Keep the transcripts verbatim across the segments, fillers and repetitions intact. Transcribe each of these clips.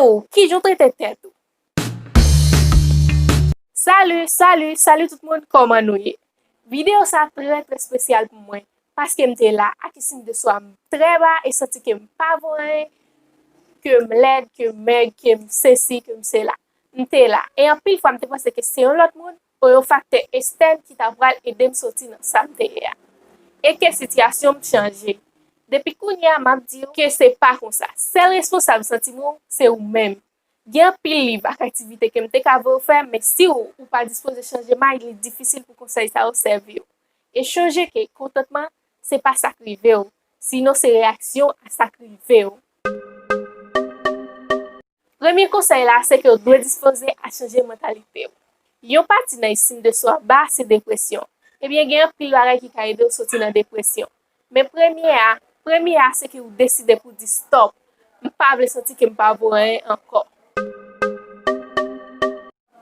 Ou, kijan w trete tèt ou? Salut, salut, salut tout moun, kòman nou ye? Videyo sa trè, trè espesyal pou mwen, paske m te la ak estim de swa m trè ba e santi ke m pa vo anyen, ke m lèd, ke m mèg, ke m sesi, ke m sela. M te la. E anpil fwa, m te panse ke se yon lòt moun, o yon faktè ekstèn ki ta pral ede m soti nan sa m te ye a. E ke sitiyasyon m chanje. Depi kounye a, m ap di w ke se pa konsa. Sèl responsab santiman w, se ou menm. Gen anpil liv ak aktivite ke m te ka voye w fè, men si w, ou pa dispoze chanje may, li difisil pou konsèy sa yo sèvi w. E chonje ke kontantman, se pa sa k rive w, sinon se reyaksyon a sa k rive w. Premye konsèy la, se ke w dwe dispoze a chanje mantalite w. Yon pati nan estim de swa ba se depresyon. Ebyen, gen anpil bagay ki ka ede w soti nan depresyon. Men premye a, premye a, se ke w deside pou di stòp. M pa vle santi ke m pa vo anyen ankò.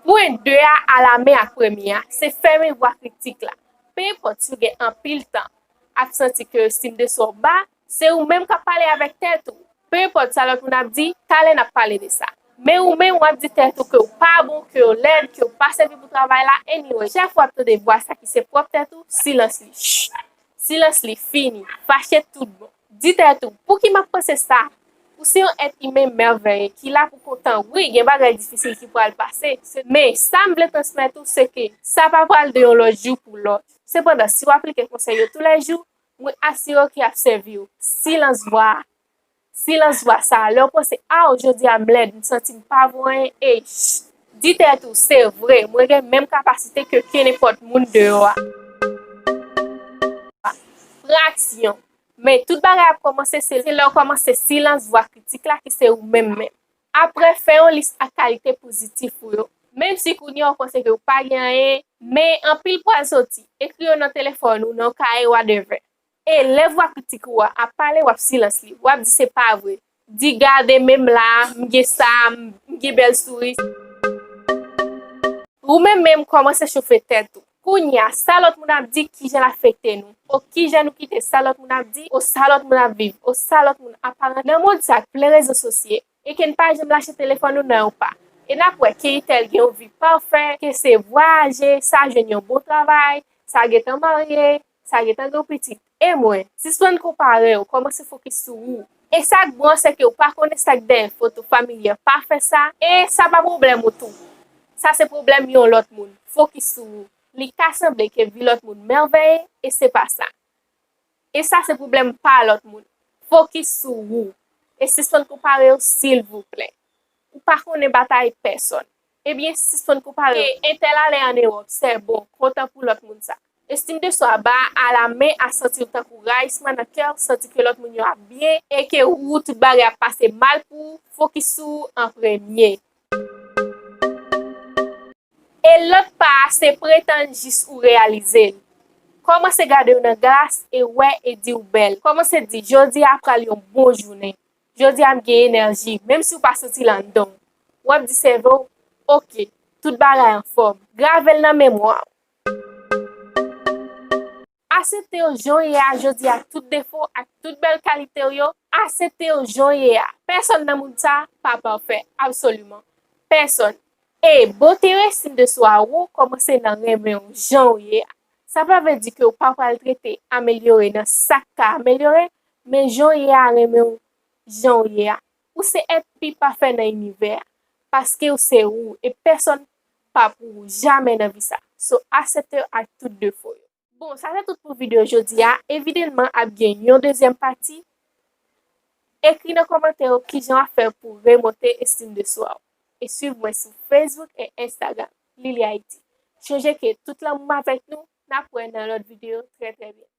Pwen de a alamen ak premye a, se fèmen vwa kritik la. Pe enpòt si w gen anpil tan ap santi ke estim de swa w ba, se ou menm k ap pale avèk tèt ou. Pe enpòt sa lòt moun ap di, talè n ap pale de sa. Men ou menm w ap di tèt ou ke w pa bon, ke w lèd, ke w pa sèvi pou travay la. Anyway, chak fwa w ap tande vwa sa ki se pwòp tèt ou, silans li. Ch! Silans li fini. Fache tout bon. Di tèt ou, pouki m ap panse sa? Ou se yon èt imen mèveye ki la pou kontan. Wi, gen bagay difisil ki pral pase. Se, men, sa m vle transmèt ou, se ke sa pa pral de yon lòt jou pou lòt. Sepandan, si w aplike konsèy yo toulèjou, mwen asire w ke y ap sèvi w. Silans vwa a. Silans vwa sa a. Lè w panse, aw, jodi a m lèd, m santi m pa vo anyen, e ch-, di tèt ou, se vre, mwen gen menm kapasite ke kenenpòt moun deyò a. Pran aksyon. Men tout bagay ap kòmanse, se, se lè w kòmanse silans vwa kritik la ki se ou menm menm. Apre, fè yon lis ak kalite pozitif ou yo. Menm si kounye a w panse ke w pa gen anyen, men anpil pral soti. Ekri yo nan telefòn ou, nan yon kaye, whatever. E lè vwa kritik ou a ap pale, w ap silans li. W ap di se pa vre. Di gade menm la, m gen sa, m, m gen bèl souri. Ou menm menm kòmanse chofe tèt ou. Kounye a, sa lòt moun ap di, kijan l afekte nou? O kijan nou kite sa lòt moun ap di, o sa lòt moun ap viv, o sa lòt moun aparan nan mond sa k plen rezo sosye, e ke n pa janm lache telefòn nou nan yon pa. E n ap wè ke entèl gen yon vi pafè, ke se vwayaje, sa jwenn yon bon travay, sa gentan marye, sa gentan gen yon pitit. E mwen, sispann konpare w, kòmanse fokis sou ou. E sa k bon an, se ke w pa konnen sa k dèyè foto familye a, pa fè sa, e sa pa pwoblèm ou tou. Sa se pwoblèm yon lòt moun. Fokis sou ou. Li ka sanble ke vi lòt moun mèveye, e se pa sa. E sa se pwoblèm pa lòt moun. Fokis sou ou. E sispann konpare w, silvouplè. Ou pa konnen batay pèsonn. Ebyen, sispann konpare w. Entèl ale ann Ewòp, se bon, kontan pou lòt moun sa. Estim de swa ba a alamen a santi w tankou rayisman nan kè w, santi ke lòt moun yo ap byen, e ke ou, tout bagay ap pase mal pou ou, fokis sou ou an premye. E lòt pa a, se pretann jis ou reyalize l. Kòmanse gade w nan glas e wè e di w bèl. Kòmanse di, jodi a pral yon bon jounen. Jodi a m gen enèji, menm si w pa santi l anndan w. W ap di sèvo w, oke, tout bagay anfòm. Grave l nan memwa w. Asepte w jan w ye a jodi a, tout defo ak tout bèl kalite w yo. Asepte w jan w ye a. Pèsonn nan mond sa pa pafè, absoliman. Pèsonn. E bote yo, estim de swa ou kòmanse nan renmen w jan w ye a. Sa pa vle di ke w pa pral trete amelyore nan sa k ka amelyore, men jan w ye a, renmen w jan w ye a. Ou se èt pi pafè nan inivè a, paske w se ou, e pèsonn pa pou ou jamè nan vi sa. So, asepte w ak tout defo yo. Bon, sa se tout pou videyo jodi a. Evidenman, ap gen yon dezyèm pati. Ekri nan kòmantè yo kijan w ap fè pou remonte estim de swa w. E swiv mwen sou Facebook e Instagram, Lily Haiti. Chonje ke tout lanmou m avèk nou, n ap wè nan lòt videyo trè, trè byento.